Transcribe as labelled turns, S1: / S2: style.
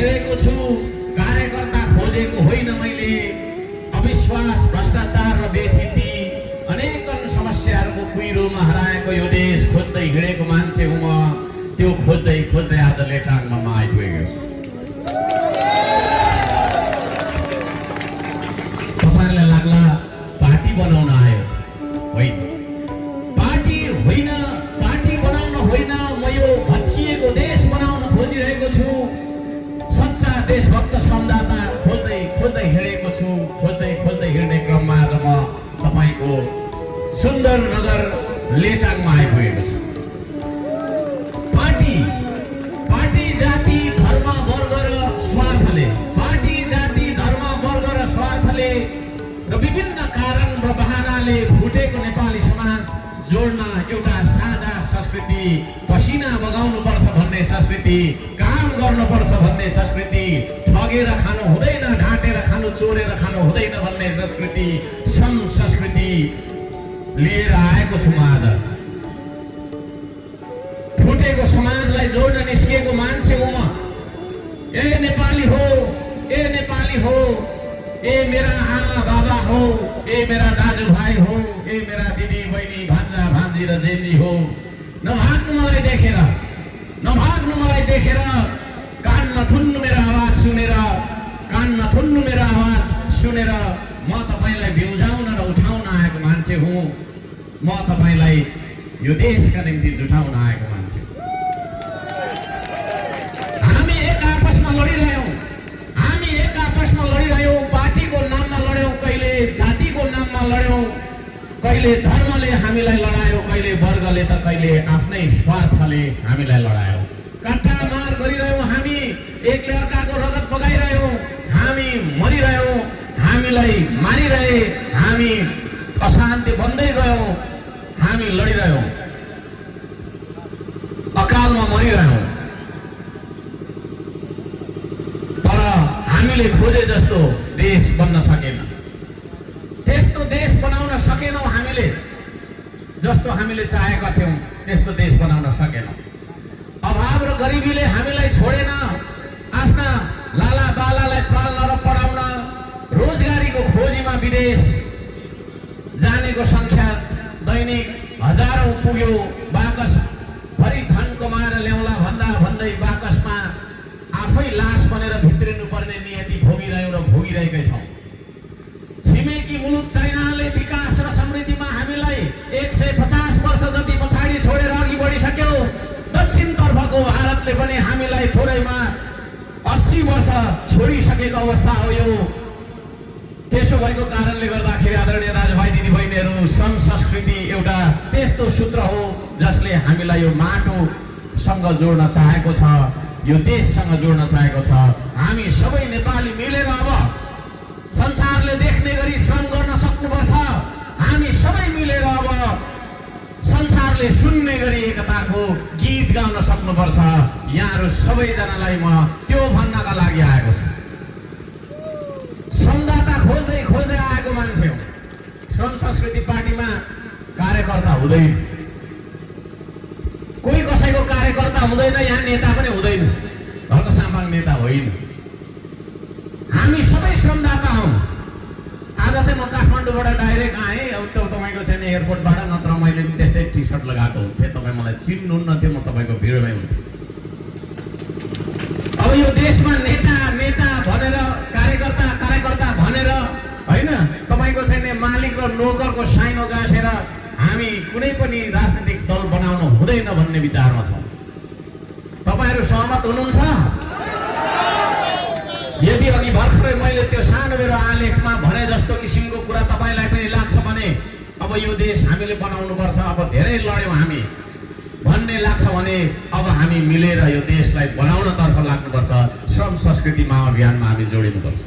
S1: हिँडेको छु, कार्यकर्ता खोजेको होइन मैले। अविश्वास, भ्रष्टाचार र बेथिति अनेकन समस्याहरूको कुहिरोमा हराएको यो देश खोज्दै हिँडेको मान्छे हुँ म। त्यो खोज्दै खोज्दै आज लेटाङमा म आइपुगेको छु। तपाईहरुलाई लाग्ला पार्टी बनाउन आयो, होइन। पार्टी होइन, पार्टी बनाउन होइन, म यो भत्किएको देश बनाउन खोजिरहेको छु। सच्चा देशभक्त संवाददाता खोज्दै खोज्दै हिँडेको छु। खोज्दै खोज्दै हिँड्ने क्रममा आज म तपाईको सुन्दर नगर लेटाङमा आइपुगेको छु। पार्टी पार्टी जाति धर्म वर्ग र स्वार्थले, पार्टी जाति धर्म वर्ग र स्वार्थले र विभिन्न कारण र बहानाले फुटेको नेपाली समाज जोड्न एउटा साझा संस्कृति, पसिना बगाउनु पर्छ भन्ने संस्कृति, काम गर्नुपर्छ भन्ने संस्कृति, ठगेर खानु हुँदैन, ढाँटेर खानु, चोरेर खानु हुँदैन भन्ने संस्कृति, संस्कृति लिएर आएको छु म आज। फुटेको समाजलाई जोड्न निस्किएको मान्छे हुँ म। ए नेपाली हो, ए नेपाली हो, ए मेरा आमा बाबा हो, ए मेरा दाजुभाइ हो, ए मेरा दिदी बहिनी भान्जा भान्जी र जेन्जी हो। नभाग्नु मलाई देखेर, नभाग्नु मलाई देखेर, कान नथुन्नु मेरो आवाज सुनेर, कान नथुन्नु मेरो आवाज सुनेर। म तपाईलाई बिउजाउन र उठाउन आएको मान्छे हुँ। म तपाईलाई यो देशका निम्ति जुटाउन आएको मान्छे हुँ। हामी एक आपसमा लडिरह्यौं, हामी एक आपसमा लडिरह्यौं। पार्टीको नाममा लड्यौं, कहिले जातिको नाममा लड्यौं, कहिले धर्मले हामीलाई लडायो, कहिले वर्गले त कहिले आफ्नै स्वार्थले हामीलाई लडायो। कट्टामार गरिरह्यौं हामी, एक अर्काको रगत बगाइरह्यौं, हामी मरिरह्यौं, हामीलाई मारिरहे, हामी अशान्ति बन्दै गयौं, हामी लडिरह्यौं, अकालमा मरिरह्यौं। तर हामीले खोजे जस्तो देश बन्न सकेन, त्यस्तो देश बनाउन सकेनौं। हामीले जस्तो हामीले चाहेका थियौं त्यस्तो देश बनाउन सकेनौं। अभाव र गरिबीले हामीलाई छोडेन। आफ्ना लाला बालालाई पाल्न र पढाउन रोजगारीको खोजीमा विदेश जानेको संख्या दैनिक हजारौं पुग्यो। बाकस भरि धन कमाएर ल्याउला भन्दा भन्दै बाकसमा आफै लास बनेर भित्रिनु पर्ने नियति भोगिरह्यौं र भोगिरहेकै छौं। छिमेकी मुलुक चाइनाले विकास र समृद्धिमा हामीलाई 150 वर्ष जति पछाडि छोडेर अघि बढिसक्यो। दक्षिणतर्फको भारतले पनि हामीलाई थोरैमा 80 वर्ष छोडिसकेको अवस्था हो यो। त्यसो भएको कारणले गर्दाखेरि आदरणीय दाजुभाइ दिदीबहिनीहरू, संस्कृति एउटा त्यस्तो सूत्र हो जसले हामीलाई यो माटोसँग जोड्न चाहेको छ, यो देशसँग जोड्न चाहेको छ। हामी सबै नेपाली मिलेर अब संसारले देख्ने गरी श्रम गर्न सक्नुपर्छ। हामी सबै मिलेर अब संसारले सुन्ने गरी एकताको गीत गाउन सक्नुपर्छ। यहाँहरू सबैजनालाई म त्यो भन्नका लागि आएको छु। संवाददाता खोज्दै खोज्दै आएको मान्छे हो। श्रम संस्कृति पार्टीमा कार्यकर्ता हुँदैन, कोही कसैको कार्यकर्ता हुँदैन, यहाँ नेता पनि हुँदैन, घरको सामाङ नेता होइन। हामी सबै श्रमदाता हौं। आज चाहिँ म काठमाडौँबाट डाइरेक्ट आएँ। अब तपाईको चाहिँ एयरपोर्टबाट, नत्र मैले पनि त्यस्तै टी सर्ट लगाएको हुन्थेँ, तपाईँ मलाई चिन्नुहुन्न थियो, म तपाईँको भिडमै हुन्थेँ। अब यो देशमा नेता नेता भनेर, कार्यकर्ता कार्यकर्ता भनेर होइन, तपाईको चाहिँ मालिक र नोकरको साइनो गाँसेर हामी कुनै पनि राजनीतिक दल बनाउनु हुँदैन भन्ने विचारमा छौँ। तपाईहरु सहमत हुनुहुन्छ? यदि अघि भर्खरै मैले त्यो सानो मेरो आलेखमा भने जस्तो किसिमको कुरा तपाईलाई पनि लाग्छ भने अब यो देश हामीले बनाउनु पर्छ, अब धेरै लड्यौं हामी भन्ने लाग्छ भने अब हामी मिलेर यो देशलाई बनाउन तर्फ लाग्नुपर्छ। श्रम संस्कृति महाअभियानमा हामी जोडिनुपर्छ।